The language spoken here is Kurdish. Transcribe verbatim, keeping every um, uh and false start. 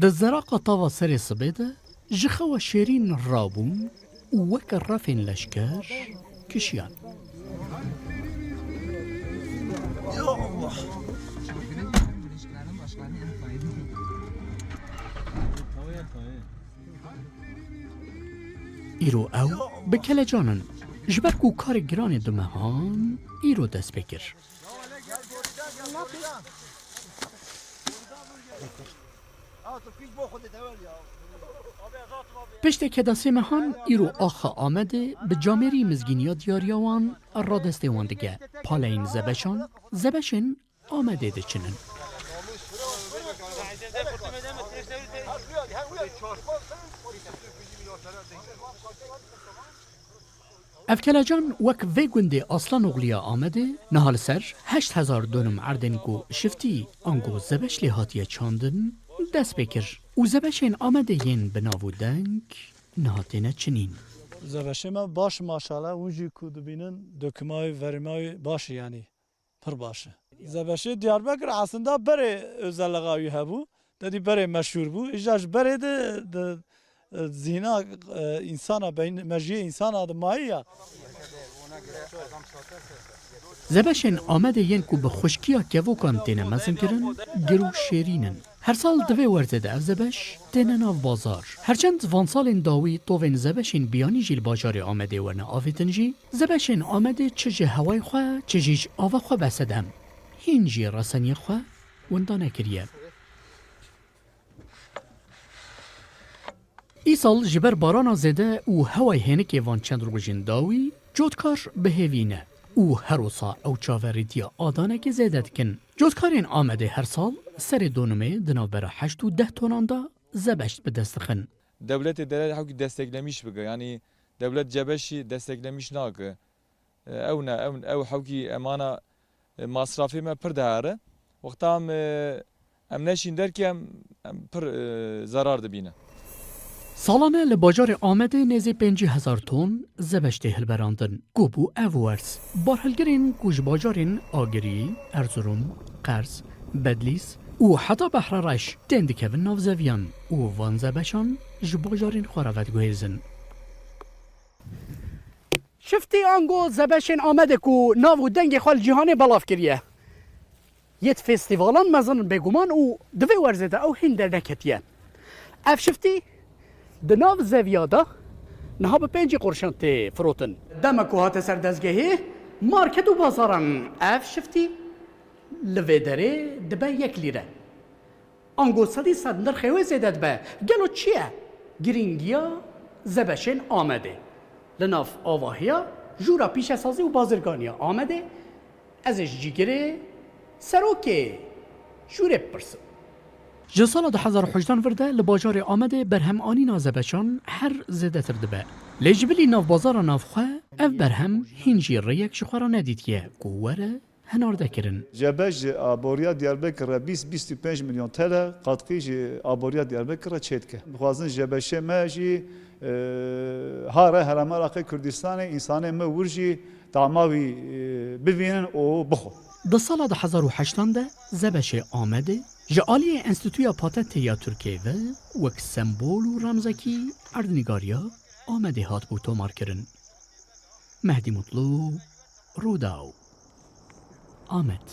Di zeraqa tava serê sibê de ji xewa şêrîn rabûn û weke refên leşker kişiyan. Îro ew bi kelecan in. Ji ber ku karê giranê di mehan îro dest pê kir. Piştê keda sê mehan îro axa Amedê bi camêrî mizgîniya diyariya wan radestê wan dike. Paleyên zebeşan, zebeşên Amedê diçinin. Ev kelecan wek vê gundê Aslanoxliya Amedê niha li ser heşt hezar donim erdên ku şiftî ango zebeş lê hatiye çandin dest pê kir û zebeşên Amedê yên bi nav û deng niha têne çinîn. Zebeşê me baş maşala, hûn jî ku dibînin dokuma wî, verîma wî baş e, yanî pir baş e. Zebeşê Diyarbekir aslında berê özelliga wî hebû. Dedî berê meşhûr bû. Îja ji berê de, de, e, zihna, e, însana, beyn, mejiyê însana de maye ya. Zebeşên Amedê yên ku bi xweşkiya kevokan têne mezinkirin, gir û şêrîn in. Her sal di vê werzê de ev zebeş têne nav bazar. Herçend van salên dawî tovên zebeşên biyanî jî li bajarê Amedê werne avêtin jî, zebeşên Amedê çi ji hewayê xwe, çi jî ji ava xwe behsedem. Hîn jî reseniya xwe winda nekiriye. Îsal ji ber barana zêde û hewayê hênikê van çend rojên dawî, cotkar bi hêvî ne û her wisa ew çaverêtiya adanekê zêde dikin. Cotkarên Amedê her sal serê donimê di navbera heşt û deh tonan de zebeş bi dest dixin. Dewletê dere hewkî desteklemiş bike, yanî dewlet cebeşî desteklemiş nake. Ew ne, ew, ew hewkî emana, e, masrafê me pir dihere. Wexta em, e, em neşîn derkê em, em pir, e, zerar dibîne. Salane li bajarê Amedê nêzî pêncî hezar ton zebeş tê hilberandin. Ku bû ev werz. Barhilgirên ku ji bajarên Agirî, Erzurum, Qers, Bedlîs û heta Behrereş tên dikevin nav zeviyan û van zebeşan ji bajarên xwe re vediguhêzin. Şiftî ango zebeşên Amedê ku nav û dengê xwe li cîhanê belav kiriye. Yê di festîvalan mezin in bêguman û di vê werzê de ew hîn derneketiye. Ev şiftî di nav zeviya de niha bi pêncî qurşan tê firotin. Dema ku hate ser dezgehê market û bazaran, ev şiftî li vê derê dibe yek lîre. Ango sedî sed nirxê wê zêde dibe. Gelo çi ye? Girîngiya zebeşên Amedê. Li nav avahiya jûra pîşesazî û bazirganiya Amedê, ez ê ji cîgirê serokê jûrê bipirsim. Ji sala du hezar û hejdehan vir de li bajarê Amedê berhemanîna zebeşan her zêdetir dibe. Lê ji bilî nav bazara navxwe ev berhem hîn jî rêyek ji xwe re nedîtiye ku were hinarde kirin. Cebeş ji aboriya Diyarbekir re bîst, bîst û pênc milyon T L katkî ji aboriya Diyarbekir re çêdike. Dixwazin cebeşê me jî, e, hare Herêma Iraqê Kurdistanê, însanê me wir jî tama wî, e, bivînin û bixwin. Di sala du hezar û heştan de zebeşê Amedê ji aliyê Enstîtuya Patentê ya Tirkiyê ve wek sembol û remzekî erdnîgariya Amedê hatibû tomarkirin. Mehdî Mutlu, Rûdaw. Amed.